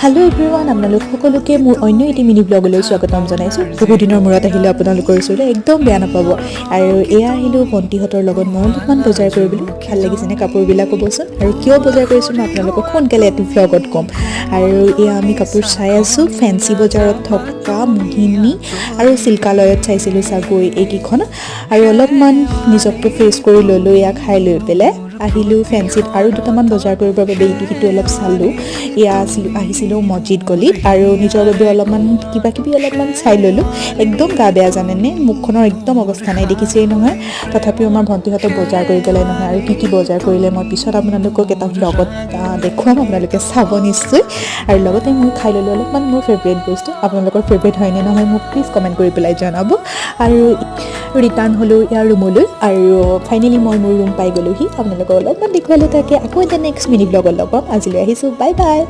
Hello' everyone, আপোনালোক সকলোকে মোৰ অন্য এটি মিনি ব্লগলৈ স্বাগতম জনাইছোঁ। বহুদিনৰ মূৰত আহিলোঁ আপোনালোকৰ ওচৰলৈ, একদম বেয়া নাপাব। আৰু এয়া আহিলোঁ ভণ্টিহঁতৰ লগত মই অলপমান বজাৰ কৰিবলৈ। ভাল লাগিছেনে কাপোৰবিলাক ক'বচোন। আৰু কিয় বজাৰ কৰিছোঁ, মই আপোনালোকক সোনকালে এটি ভ্লগত ক'ম। আৰু এয়া আমি কাপোৰ চাই আছোঁ ফেঞ্চি বজাৰত থকা মোহিনী আৰু চিল্কালয়ত চাইছিলোঁ চাগৈ এইকেইখন। আৰু অলপমান নিজকে ফ্ৰেছ কৰি ল'লোঁ। এয়া খাই লৈ পেলাই আহিলোঁ ফেঞ্চিত আৰু দুটামান বজাৰ কৰিবৰ বাবে। ইটো সিটো অলপ চালোঁ। এয়া আছিলোঁ, আহিছিলোঁ মছজিদ গলিত আৰু নিজৰ বাবে অলপমান কিবা কিবি অলপমান চাই ল'লোঁ। একদম গা বেয়া জানেনে, মুখখনৰ একদম অৱস্থা নাই, দেখিছেই নহয়। তথাপিও আমাৰ ভণ্টিহঁতক বজাৰ কৰি পেলাই নহয়। আৰু কি কি বজাৰ কৰিলে, মই পিছত আপোনালোকক এটা ভ্লগত দেখুৱাম, আপোনালোকে চাব নিশ্চয়। আৰু লগতে মই খাই ল'লোঁ অলপমান মোৰ ফেভৰেট বস্তু। আপোনালোকৰ ফেভৰেট হয়নে নহয়, মোক প্লিজ কমেণ্ট কৰি পেলাই জনাব। আৰু ৰিটাৰ্ণ হ'লোঁ ইয়াৰ ৰুমলৈ আৰু ফাইনেলি মই মোৰ ৰুম পাই গ'লোহি। আপোনালোকক অলপমান দেখুৱালোঁ। তাকে আকৌ এটা নেক্সট মিনি ব্লগত লগ পাম। আজিলৈ আহিছোঁ, বাই বাই।